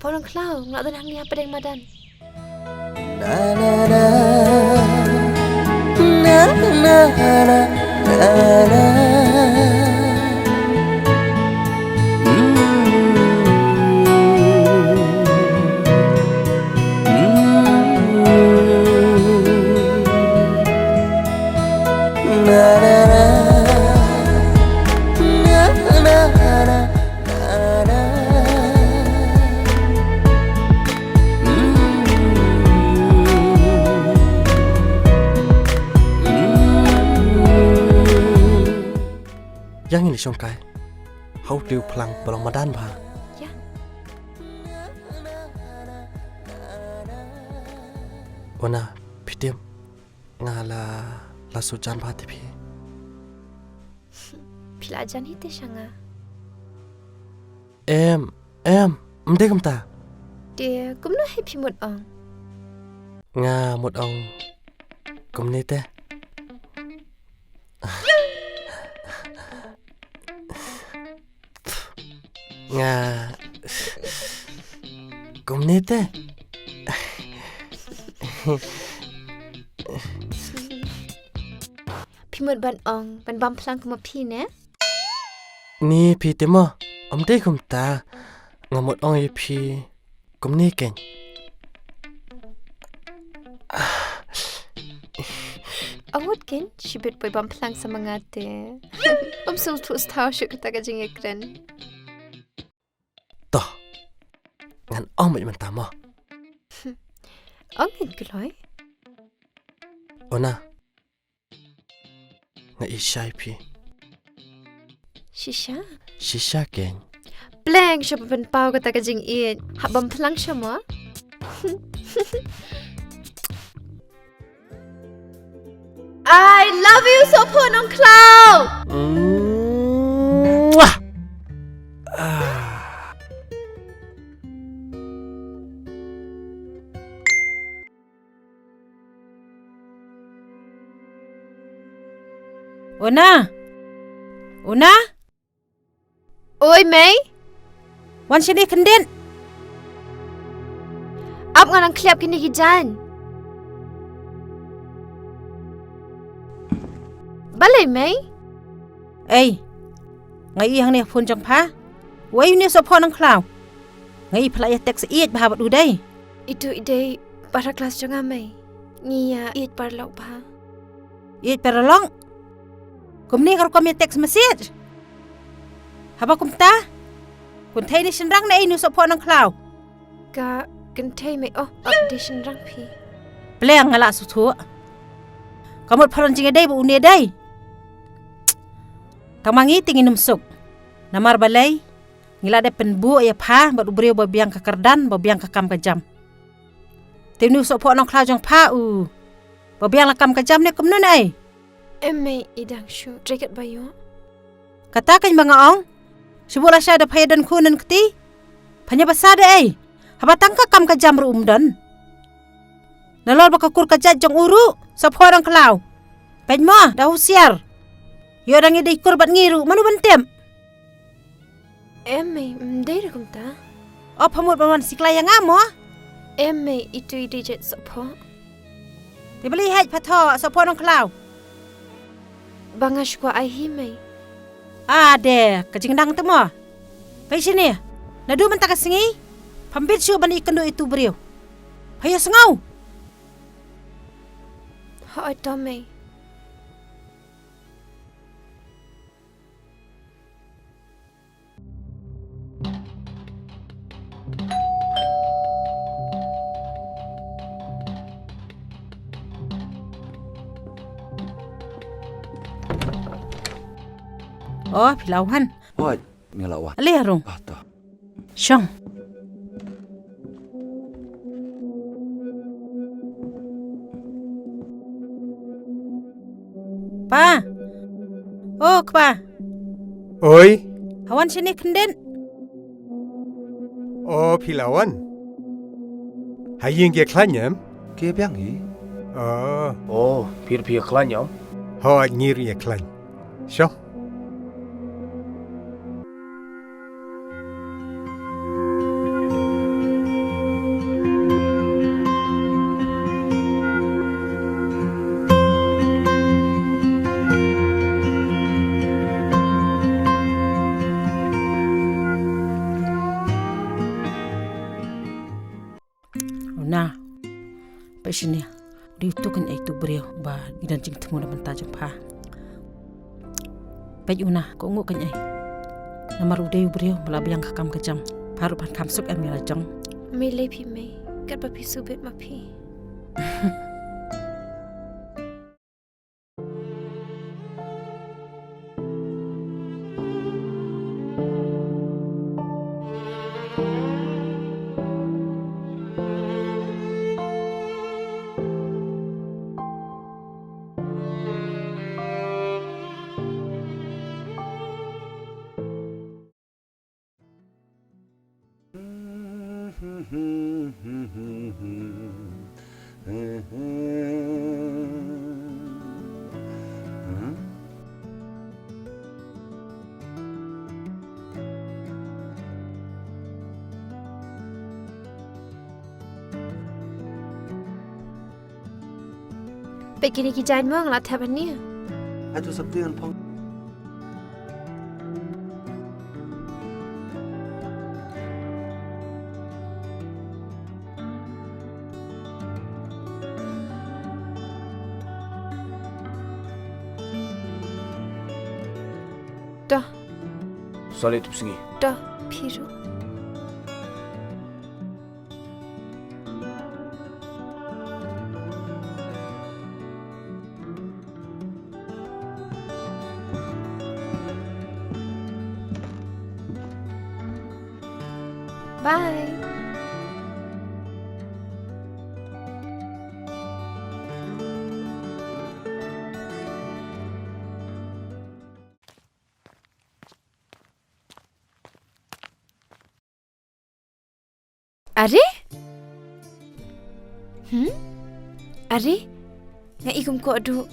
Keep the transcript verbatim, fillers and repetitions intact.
Pha Nongkhlaw, nga la don hangne hapdeng madan. Na, na, na. Na, na, na, na, na. Mm. Mm. Na, na, na. Na, na, na. Ïa ngin ïa shong kai ha u tiew phlang ba long madan bha. Ïa. Ona, phi tip, nga la, la shu jan bha te phi. Phi la jan hi te sha nga. Em, em, ym dei kumta. Te kumno hi phi mut ong? Nga mut ong kumne te. Nga kumne te. Phi mut ban ong ban bam phlang kum ma phi ne? Ni phi te mo, ym dei kumta. Nga mut ong ïa phi kumne keiñ. Awut keiñ, shibit poi bam phlang sa ma nga te. Ym sngewthuh shuh kata ka jingïakren. To, ngan ong beit mynta mo. Ong keiñ kloi. Ona, nga ïeit shai phi. Shisha? Shisha keiñ. Pleng sha pynpaw kata ka jingïeit. Hap bam phlang sha mo. I love you, Sohphoh Nongkhlaw. Mwah! Ah. Una? Una? Oi, Mei. Wan shane khyndiat. Ap nga nang khliap kine ki jaiñ. Balei, Mei? Ei, nga ïohi hangne ha phone jong pha. Uei une u Sohphoh Nongkhlaw? Nga ïohi pha la ïa text ïeit bha bad u dei. Itu i dei para klas jong nga, Mei. Ngi ïa ïeit paralok bha. Ïeit paralok? Kumne ka rukom ïa text message? Haba kumta, kynthei ne shynrang ne ei une u Sohphoh Nongkhlaw? Ka kynthei, Mei. Oh, oh, dei shynrang phi. Pleng nga la sngewthuh. Ka mut pha don jingïadei bad une dei. Tang ma ngi te ngin ym suk. Namar balei? Ngi la dep pynbuh ïa pha bad u briew ba biang ka kyrdan, ba biang ka kam ka jam. Te une u Sohphoh Nongkhlaw jong pha u ba biang la kam ka jam ne kumno ne ei? Em, Mei, i dang shu trei katba ïoh. Kata keiñ ba nga ong. Shu buh lashai da pha ïa don khun don kti. Phan ïa basa da ei? Haba tang ka kam ka jam ruh um don. Nalor ba ka kur ka jait jong u ruh, Sohphoh Nongkhlaw. Peit mo, da husiar. Ïoh dang ïadei kur bad ngi ruh, mano ban tip? Em, Mei, ym dei ruh kumta. O, pha mut ban wan sikla ïa nga mo? Em, Mei, itu i dei jait Sohphoh. Te balei heh pha thoh Sohphoh Nongkhlaw? Ba nga shu kwah ai hi, Mei. A de, ka jingdang te mo. Peit shane, naduh mynta ka sngi pham bit shuh ban ïakynduh ïa utu u briew. Pha ïohsngew? Hooid to, Mei. O, phi la wan. Hooid, nga la wan. Ale rung. Ah, to. Shong. Pa. O, kpa. Oi. Ha wan shane khyndiat. O, phi la wan. Ha ïing ki ïakhlaiñ em? Ki biang hi. O. O, phi ruh phi ïakhlaiñ em? Hooid, ngi ruh ïakhlaiñ. Shong. Briew ba ngi don jingthmu na bynta jong pha. Peit u na, ko ngu kan ai. Namar u dei u briew ba la biang ka kam ka jam. Pha ruh phan kham suk em ïa la jong. Mei lei phi mei, kat ba phi shu bit ma phi. Peit kine ki jaiñ mo nga la thep hangne. Ai tu sap tu an phong. Dah. Sali tu sngi. Dah, phi ruh. Bye. Are? Hmm? Are? Nga i kum ko adu